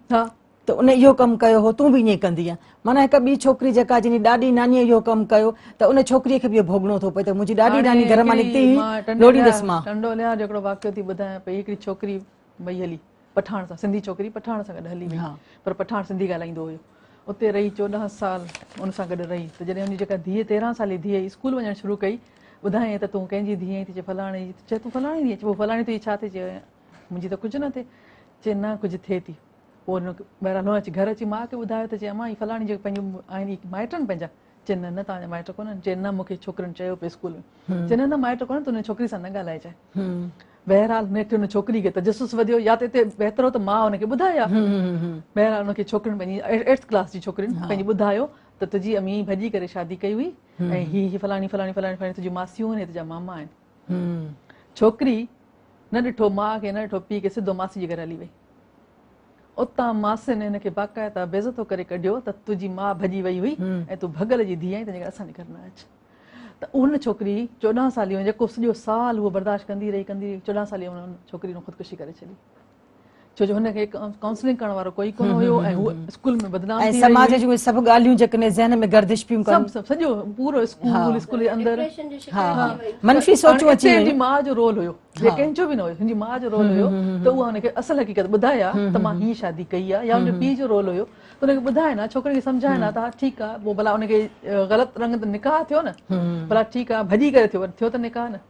ته ان اهو ڪم ڪيو هو تون به ائين ڪندينء. معنيٰ هڪ ٻي ڇوڪري جيڪا جنهن جي ڏاڏي نانيء اهو ڪم ڪيو ته ان ڇوڪريء کي به اهو ڀوڳڻو ٿو پئي ته منهنجي ڏاڏي ناني گهر مان نڪتي هئي لوڙيندس مان. ٽنڊو الهيار جو هڪڙو واقعو ٿي ٻڌايان پئي هڪڙي ڇوڪري وئي هلي پٺاڻ سان سنڌي ڇوڪري پٺاڻ سان گڏ هلي وئي پر پٺاڻ سنڌي ڳالهائيندو هيو اتي رهي 14 سال ان سان گڏ رهي ته جڏهن ان جي جيڪا ڌيء 13 سالي ڌيء اسڪول وڃڻ شروع ڪئي ٻڌايائين ته تون ڪنهن جي ڌيء آهين ته چئي فلاڻي جي چئي تون فلاڻي جي چئي فلاڻي تنهنجي ڇا ٿئي چئي منهنجي ته ڪجهه نه ٿئي چئي نه ڪجهه ٿئي ٿي پوء هن بهرحال هن اچي گهر اچي ماء کي ٻڌايو ته چي امان هي فلاڻي جيڪي پنهنجون آهن هي مائٽ آهن پنهنجا چي نه نه توهان جا مائٽ ڪونهن چي نه مون کي ڇوڪرين چيو پئي اسڪول ۾ چي نه نه مائٽ ڪونهن تون هن ڇوڪري سان نه ڳالهائجانء بهرحال نيٺ هن ڇوڪري کي تجسس وڌيو يا ته اتي بهتر هو ته ماء هن کي ٻڌائي ها بهرحال هن کي ڇوڪرين پنهنجي ايٽٿ ڪلاس جي ڇوڪرين پنهنجي ٻڌايو ته تنهنجي امي ڀڄي ڪري شادي ڪئي هئي ۽ هي هي فلاڻي فلاڻي فلاڻي فلاڻي تنهنجون ماسيون آهن هي تنهنجا ماما آهن ڇوڪري نه ڏٺو ماء کي نه ڏٺو پيء کي سڌو ماسي جي گهر هلي وئي اتان ماسين هن کي باقاعده بيعزتو ڪري ڪڍيو ته تنهنجي ماء ڀڄي وئي هئي ۽ تون ڀڳل جي ڌيء آهين تنهنجي ڪري اسان جي گهر نه اچ ته ان ڇوڪري 14 سالي هئي جيڪو سڄو سال هوء برداشت ڪندي رهي ڪندي رهي 14 سالي ان ڇوڪري خودڪشي ڪري ڇڏي ڇو جو هن کي ڪائونسلنگ ڪرڻ وارو ڪوئي ڪونه هيو ۽ هو اسڪول ۾ بدنام ٿي ۽ سماج جون اهي سڀ ڳالهيون جيڪڏهن ذهن ۾ گردش پيون ڪن سڀ سڄو پورو اسڪول اسڪول جي اندر منفي سوچون اچي ويون. هن جي ماء جو رول هيو جي ڪنهن جو به نه هيو هن جي ماء جو رول هيو ته اها هن کي اصل حقيقت ٻڌائي ها ته مان هي شادي ڪئي آهي يا هن جو پيء جو رول هيو ته هن کي ٻڌائي نه ڇوڪري کي سمجهائي نه ته ها ٺيڪ آهي پوء ڀلا هن کي غلط رنگ ته نڪاح ٿيو نه ڀلا ٺيڪ آهي ڀڄي ڪري ٿيو ٿيو ته نڪاح نه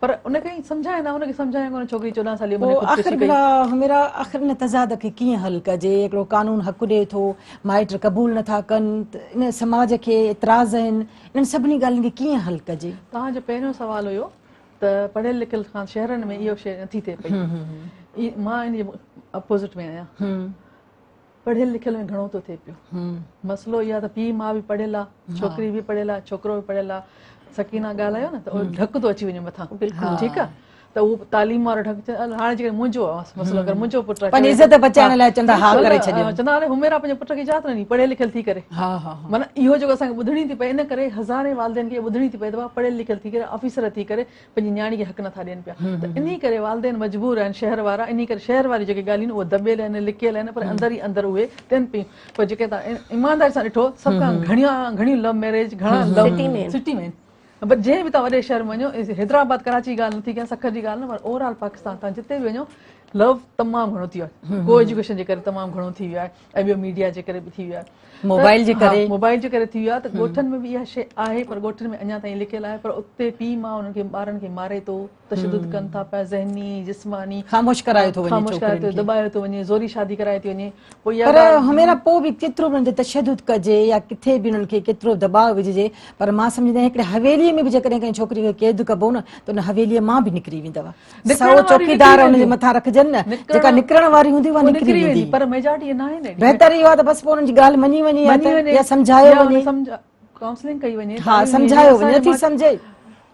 پر ان کي سمجهائي نه هن کي سمجهائي ڪونه ڇوڪري 14 سالي عمر ۾ خودڪشي آخر ڀلا حميرا آخر ان تضاد کي ڪيئن حل ڪجي هڪڙو قانون حق ڏئي ٿو مائٽ قبول نٿا ڪن ان سماج کي اعتراض آهن انهن سڀني ڳالهين کي ڪيئن حل ڪجي توهان جو پهريون سوال هيو ته پڙهيل لکيل کان شهرن ۾ اهو شيء نٿي ٿئي پئي مان ان جي اپوزٽ ۾ آهيان پڙهيل لکيل ۾ گهڻو ٿو ٿئي پيو مسئلو اها ته پيء ماء به پڙهيل آ ڇوڪري به پڙهيل آ ڇوڪرو به پڙهيل آ سڪينا ڳالهايو نه ته ڍڪ ٿو اچي وڃي مٿان ٺيڪ آ ته اهو تعليم وارو ڍنگ هاڻي جيڪڏهن منهنجو مسئلو اگر منهنجو پٽ پنهنجي عزت بچائڻ لاء چوندا ها ڪري ڇڏيو چوندا هاڻي حميرا پنهنجي پٽ کي اجازت نه ڏني پڙهيل لکيل ٿي ڪري ها ها معنيٰ اهو جيڪو اسان کي ٻڌڻي ٿي پئي ان ڪري هزارين والدين کي ٻڌڻي ٿي پئي ته پڙهيل لکيل ٿي ڪري آفيسر ٿي ڪري پنهنجي نياڻي کي حق نٿا ڏين پيا ته انهي ڪري والدين مجبور آهن شهر وارا انهي ڪري شهر واري جيڪي ڳالهيون اهي دٻيل آهن لڪيل آهن پر اندر ئي اندر اهي ٿين پيون پر جيڪي توهان ايمانداري سان ڏٺو سڀ کان گهڻيا گهڻيون لو ميريج گهڻا لو سٽي ۾ پر جنهن به توهان وڏي شهر ۾ وڃو حيدرآباد ڪراچي جي ڳالهه نٿي ڪيان سکر جي ڳالهه نه پر اوور آل پاڪستان توهان جتي به وڃو لو تمام گهڻو ٿي ويو آهي ڪو ايجوڪيشن جي ڪري تمام گهڻو ٿي ويو آهي ۽ ٻيو ميڊيا جي ڪري به ٿي ويو آهي موبائل جي ڪري موبائل جي ڪري ٿي ويو آهي ته ڳوٺن ۾ به اها شيء آهي پر ڳوٺن ۾ اڃا تائين لڪيل آهي پر اتي پيء ماء انهن کي ٻارن کي ماري ٿو تشدد ڪن ٿا پيا ذهني جسماني خاموش ڪرايو ٿو وڃي خاموش ڪرايو ٿو دٻايو ٿو وڃي زوري شادي ڪرائي ٿي وڃي پوء پر حميرا پوء به ڪيترو به انهن تي تشدد ڪجي يا ڪٿي به انهن کي ڪيترو دٻاء وجهجي پر مان سمجهندي آهيان هڪڙي حويلي ۾ به جيڪڏهن ڪنهن ڇوڪري کي قيد ڪبو نه ته ان حويلي مان به نڪري ويندو سو چوڪيدار ان جي مٿان رکجن نه جيڪا نڪرڻ واري هوندي اها نڪري ويندي پر ميجارٽي ناهي نه بهتر اهو آهي ته بس پوء انهن جي ڳالهه مڃي وڃي يا سمجهايو وڃي ڪائونسلنگ ڪئي وڃي ها سمجهايو وڃي نٿي سمجهي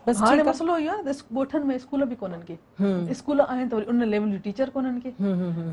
بس هاڻي مسئلو اهو آهي ته ڳوٺن ۾ اسڪول به ڪونهن ڪي اسڪول آهن ته وري ان ليول جون ٽيچر ڪونهن ڪي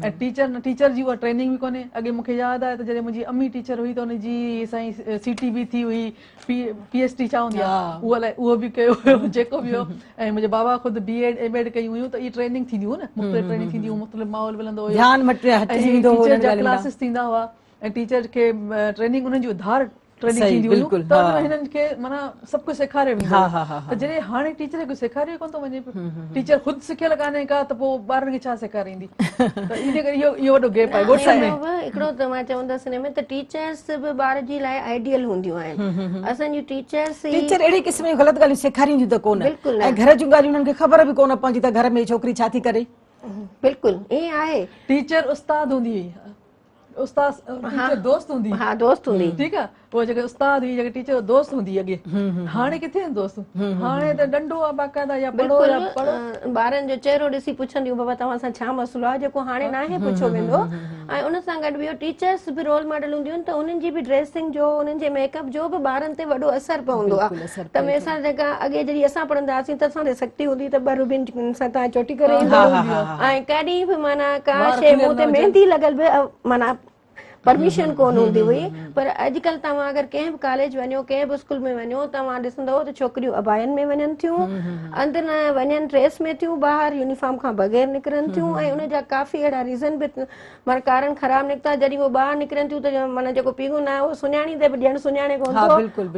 ۽ ٽيچر نه ٽيچر جي اها ٽريننگ به ڪونهي اڳي مونکي ياد آهي ته جڏهن منهنجي امي ٽيچر هئي ته ان جي سائين سي ٽي به ٿي هئي پي پي ايس ٽي ڇا هوندي آهي اهو الائي اهو به ڪيو هيو جيڪو به هيو ۽ منهنجي بابا خود بي ايڊ ايم ايڊ ڪيون هيون ته اهي ٽريننگ ٿينديون هيون نه مختلف ٽريننگ ٿيندي هيون مختلف ماحول ملندو هيو ڌيان هٽجي ويندو هو ٽيچر جا ڪلاسز ٿيندا هئا ۽ ٽيچر کي ٽريننگ انهن جون ڌار ٽريننگ ٿيندي هيون ته ان ۾ هنن کي معنيٰ سڀ ڪجهه سيکاريو ويندو هو ته جڏهن هاڻي ٽيچر کي سيکاريو ڪونه ٿو وڃي پيو ٽيچر خود سکيل ڪانهي ڪا ته پوء ٻارن کي ڇا سيکاريندي ته ان ڪري اهو اهو وڏو گيپ آهي ڳوٺن ۾ هڪڙو ته مان چوندس ان ۾ ته ٽيچرس به ٻار جي لاء آئيڊيل هونديون آهن اسان جون ٽيچرس ٽيچر اهڙي قسم جون غلط ڳالهيون سيکارينديون ته ڪونه ۽ گهر جون ڳالهيون انهن کي خبر به ڪونه پوندي ته گهر ۾ ڇوڪري ڇا ٿي ڪري بلڪل ائين آهي ٽيچر استاد هوندي هئي استاد ٽيچر دوست هوندي ها دوست هوندي ٺيڪ آ اها جيڪا استاد هئي جيڪا ٽيچر دوست هوندي اڳي هاڻي ڪٿي آهن دوست هاڻي ته ڏنڊو آ باقاعده يا پڙهو يا پڙهو ٻارن جو چهرو ڏسي پڇنديون بابا توهان سان ڇا مسئلو آ جيڪو هاڻي ناهي پڇيو ويندو ۽ ان سان گڏ ٻيو ٽيچرس به رول ماڊل هونديون آهن ته انهن جي به ڊريسنگ جو انهن جي ميڪ اپ جو به ٻارن تي وڏو اثر پوندو آ ته مثال جيڪا اڳي جڏهن اسان پڙهندا هئاسين ته اسان تي سختي هوندي ته ٻه روبين سان توهان چوٽي ڪري ايندو ۽ ڪڏهن به معنيٰ ڪا شيء منهن تي مهندي لڳل به معنيٰ پرميشن ڪونه هوندي هئي پر اڄڪلهه توهان اگر ڪنهن به ڪاليج وڃو ڪنهن به اسڪول ۾ وڃو توهان ڏسندو ته ڇوڪريون عباين ۾ وڃن ٿيون اندر وڃن ڊريس ۾ ٿيون ٻاهر يونيفارم کان بغير نڪرن ٿيون ۽ ان جا ڪافي اهڙا ريزن به معنيٰ ڪارڻ خراب نڪتا جڏهن هو ٻاهر نڪرن ٿيون ته معنيٰ جيڪو پيغون آهي اهو سڃاڻيندي به ڄڻ سڃاڻي ڪونه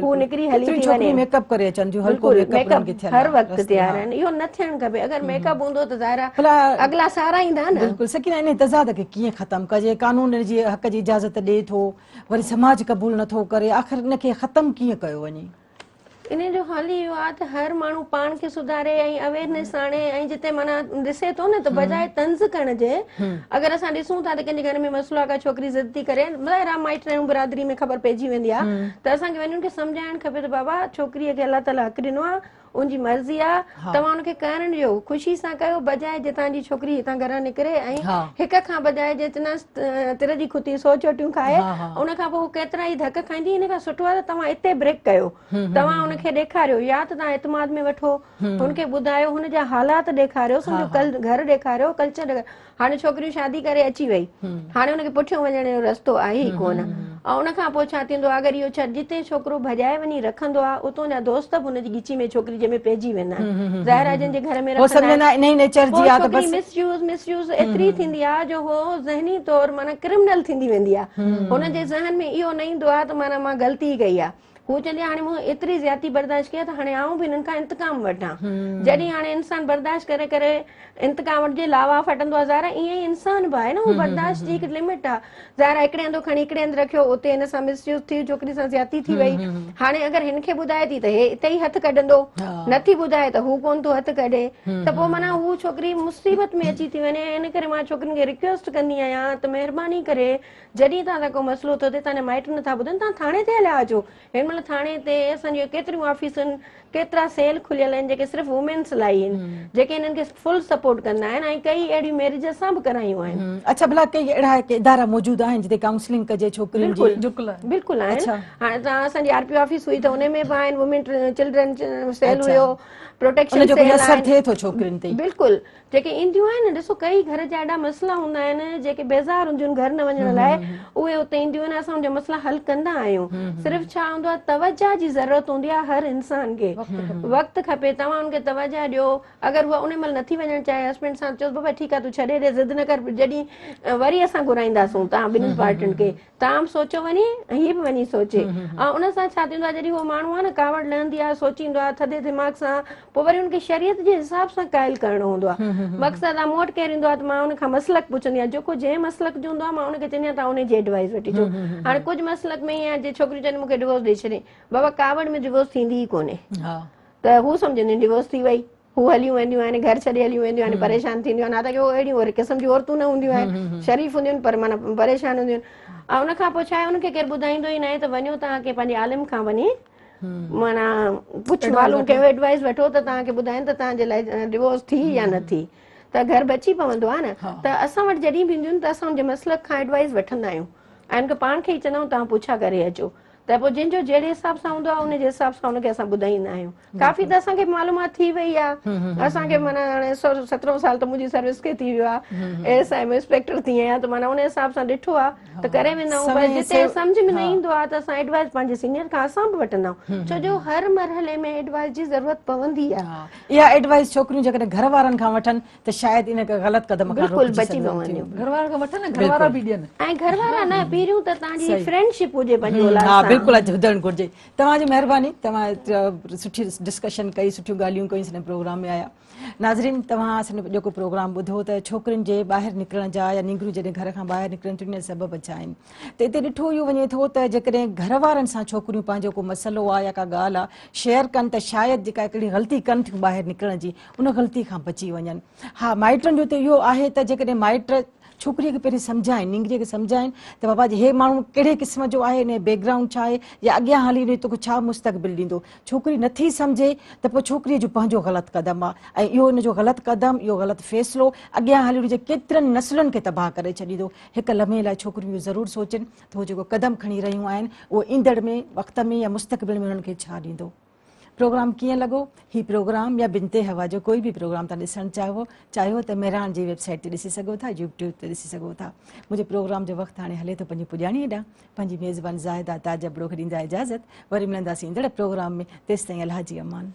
ٿو هو نڪري هلي ٿي وڃي ميڪ اپ ڪري اچن ٿيون هلڪو ميڪ اپ هر وقت تيار آهن اهو نه ٿيڻ کپي اگر ميڪ اپ هوندو ته ظاهر آهي اڳلا سارا ايندا نه بلڪل سڪينه انهي تضاد کي ڪيئن ختم ڪجي قانون ان جي حق جي اجازت ڏي ٿو وري سماج قبول نٿو ڪري آخر ان کي ختم ڪيئن ڪيو وڃي انهي جو حل ئي اهو آهي ته هر ماڻهو پاڻ کي سڌاري ۽ اويرنيس آڻي ۽ جتي معنيٰ ڏسي ٿو نه ته بجاء طنز ڪرڻ جي اگر اسان ڏسون ٿا ته ڪنهن جي گهر ۾ مسئلو آهي ڪا ڇوڪري ضد ٿي ڪري ظاهر آهي مائٽ ۽ برادري ۾ خبر پئجي ويندي آهي ته اسان کي وڃي ان کي سمجهائڻ کپي ته بابا ڇوڪريء کي الله تعاليٰ حق ڏنو آهي ان جي مرضي آهي توهان ان کي ڪرڻ ڏيو خوشي سان ڪيو بجاء جي توهان جي ڇوڪري هتان گهران نڪري ۽ هڪ کان بجاء جي چناس تر جي کتي سو چوٽيون کائي ان کان پوء هو ڪيترا ئي ڌڪ کائيندي ان کان سٺو آهي ته توهان اتي بريڪ ڪيو توهان هن کي ڏيکاريو يا ته توهان اعتماد ۾ وٺو هن کي ٻڌايو هن جا حالات ڏيکاريو هن جو گهر ڏيکاريو ڪلچر ڏيکاريو هاڻي ڇوڪريون شادي ڪري اچي وئي هاڻي هن کي پٺيون وڃڻ جو رستو آهي ئي ڪونه ۽ ان کان پوء ڇا ٿيندو آهي اگر اهو ڇڏ جتي ڇوڪرو ڀڄائي وڃي رکندو آهي اتون جا دوست به هن جي ڳچي ۾ ڇوڪري جي ۾ پئجي ويندا آهن ظاهر آهي جن جي گهر ۾ رکندا آهن انهي نيچر جي آهي ته بس مس يوز مس يوز ايتري ٿيندي آهي جو هو ذهني طور معنيٰ ڪرمنل ٿيندي ويندي آهي هن جي ذهن ۾ اهو نه ايندو آهي ته معنيٰ مان غلطي ڪئي آهي هو چوندي آهي هاڻي مون ايتري زيادتي برداشت ڪئي آهي ته هاڻي آئون به هنن کان انتقام وٺان. جڏهن هاڻي انسان برداشت ڪري ڪري انتقام وٺجي لاوا ڦٽندو آهي ظاهر آهي ائين ئي انسان به آهي نه هو برداشت جي هڪ لمٽ آهي ظاهر آهي هڪڙي هنڌو کڻي هڪڙي هنڌ رکيو اتي هن سان مس يوز ٿي ڇوڪري سان زيادتي ٿي وئي هاڻي اگر هن کي ٻڌائي ٿي ته هي اتي ئي هٿ ڪڍندو نٿي ٻڌائي ته هو ڪونه ٿو هٿ ڪڍي ته پوء معنيٰ هو ڇوڪري مصيبت ۾ اچي ٿي وڃي ان ڪري مان ڇوڪرين کي رڪويسٽ ڪندي آهيان ته مهرباني ڪري جڏهن توهان سان ڪو مسئلو ٿو ٿئي، توهان جا مائٽ نٿا ٻڌن، توهان ٿاڻي تي هليا اچو. هن مهل مهل ٿاڻي تي اسان جون ڪيتريون آفيسن ڪيترا سيل کليل آهن جيڪي صرف وومينس لاء آهن جيڪي انهن کي فل سپورٽ ڪندا آهن ۽ ڪئي اهڙيون ميرج اسان به ڪرايون آهن. اڇا ڀلا ڪئي اهڙا ڪي ادارا موجود آهن جتي ڪائونسلنگ ڪجي ڇوڪرين جي؟ بلڪل آهن. بلڪل آهن هاڻي توهان اسان جي آر پي او آفيس هئي ته ان ۾ به آهن وومين چلڊرن سيل هيو پروٽيڪشن ان جو سيل ڪجهه اثر آهن ٿئي ٿو ڇوڪرين تي؟ بلڪل جيڪي اينديون آهن نه ڏسو ڪئي گهر جا ايڏا مسئلا هوندا آهن جيڪي بيزار هونديون آهن گهر نه وڃڻ لاء اهي اتي اينديون آهن اسان ان جا مسئلا حل ڪندا آهيون صرف ڇا هوندو آهي توجه جي ضرورت هوندي آهي هر انسان کي وقت کپي توهان ان کي توجه ڏيو اگر هوء ان مهل نٿي وڃڻ چاهي هسبينڊ سان چيوس بابا ٺيڪ آهي تون ڇڏي ڏي ضد نه ڪر جڏهن وري اسان گهرائينداسون توهان ٻنهي پارٽين کي توهان به سوچيو وڃي ۽ هي به وڃي سوچي ۽ ان سان ڇا ٿيندو آهي جڏهن اهو ماڻهو آهي نه ڪاوڙ لهندي آهي سوچيندو آهي ٿڌي دماغ سان پوء وري ان کي شريعت جي حساب سان قائل ڪرڻو هوندو آهي مقصد آهي مون وٽ ڪير ايندو آهي ته مان ان کان مسلڪ پڇندي آهيان جيڪو جنهن مسلڪ جو هوندو آهي مان ان کي چوندي آهيان توهان ان جي ايڊوائز وٺي اچو هاڻي ڪجهه مسلڪ ۾ ائين آهي جي ڇوڪريون چون مون کي ڊوورس ڏئي ڇڏي بابا ڪاوڙ ۾ ڊوورس ٿيندي ئي ڪونهي ته هو سمجهنديون ڊوورس ٿي وئي هو هليون وينديون آهن گهر ڇڏي هليون وينديون آهن پريشان ٿينديون آهن حالانڪه هو اهڙيون وري قسم جون عورتون نه هونديون آهن شريف هونديون آهن پر معنيٰ پريشان هونديون آهن ۽ ان کان پوء ڇا آهي ان کي ڪير ٻڌائيندو ئي ناهي ته وڃو توهان ڪنهن پنهنجي عالم کان وڃي معنيٰ ڪجهه معلوم ڪيو ايڊوائز وٺو ته توهان کي ٻڌائين ته توهان جي لاء ڊوورس ٿي يا نه ٿي ته گهر بچي پوندو آهي نه ته اسان وٽ جڏهن به اينديون آهن ته اسان ان جي مسلڪ کان ايڊوائز وٺندا آهيون ۽ ان کي پاڻ کي ئي چوندا آهيون توهان پڇا ڪري اچو ته پوء جنهن جو جهڙي حساب سان هوندو آهي ان جي حساب سان ان کي اسان ٻڌائيندا آهيون ڪافي ته اسان کي معلومات ٿي وئي آهي اسان کي معنيٰ هاڻي 17 سال ته منهنجي سروس کي ٿي ويو آهي اي ايس I ۾ inspector ٿي آهيان ته معنيٰ ان حساب سان ڏٺو آهي ته ڪري ويندا آهيون پر جتي سمجهه ۾ نه ايندو آهي ته اسان ايڊوائس پنهنجي سينيئر کان اسان به وٺندا آهيون ڇو جو هر مرحلي ۾ ايڊوائس جي ضرورت پوندي آهي. اها ايڊوائس ڇوڪريون جيڪڏهن گهر وارن کان وٺن ته شايد ان غلط قدم کان بلڪل روڪجي بچي سگهن پونديون. ٿيون. گهر وارن کان وٺن ۽ گهر وارا به ڏين. ۽ گهر وارا نه پهريون ته توهان جي فرينڊشپ هجي پنهنجي اولاد ها سان. بلڪل اڄ هجڻ گهرجي. توهان جي مهرباني توهان سٺي ڊسڪشن ڪئي سٺيون ڳالهيون ڪيون سن پروگرام ۾ آيا. ناظرين توهان اسان جو جيڪو پروگرام ٻڌو ته ڇوڪرين جي ٻاهر نڪرڻ جا يا نينگريون جڏهن گهر کان ٻاهر نڪرن ٿيون ان جا سبب ڇا آهن ته اتي ڏٺو اهو وڃي ٿو ته جيڪڏهن گهر وارن سان ڇوڪريون پنهنجو ڪو مسئلو آهي يا ڪا ڳالهه آهي شيئر ڪن ته شايد جيڪا هڪڙي غلطي ڪن ٿيون ٻاهر نڪرڻ جي ان غلطي کان بچي وڃن. ها مائٽن جو ته اهو آهي ته جيڪڏهن مائٽ ڇوڪريء کي پهرين سمجهائين، نينگريء کي سمجهائين ته بابا هي ماڻهو ڪهڙي قسم جو آهي، ان جو بيڪ گرائونڊ ڇا آهي يا اڳيان هلي ان جو توکي ڇا مستقبل ڏيندو. ڇوڪري نٿي سمجهي ته پوء ڇوڪريء جو پنهنجو غلط قدم آهي ۽ اهو ان جو غلط قدم، اهو غلط فيصلو اڳيان هلي ان جي ڪيترن نسلن کي تباهه ڪري ڇڏيندو. هڪ لمحي لاء ڇوڪريون اهو ضرور سوچين ته هو جيڪو قدم کڻي رهيون آهن اهو ايندڙ ۾ وقت ۾ يا مستقبل ۾ انهن کي ڇا ڏيندو. پروگرام ڪيئن لڳو؟ هي پروگرام يا بنت حوا جو ڪوئي به پروگرام توهان ڏسڻ چاهيو چاهيو ته مهراڻ جي ويب سائيٽ تي ڏسي سگهو ٿا يوٽيوب تي ڏسي سگهو ٿا. منهنجي پروگرام جو وقت هاڻي هلي ٿو پنهنجي پڄاڻي ڏانهن. پنهنجي ميزبان زاهده تاج ابڙو کي ڏيندا اجازت. وري ملنداسين ايندڙ پروگرام ۾ تيستائين الله جي امان.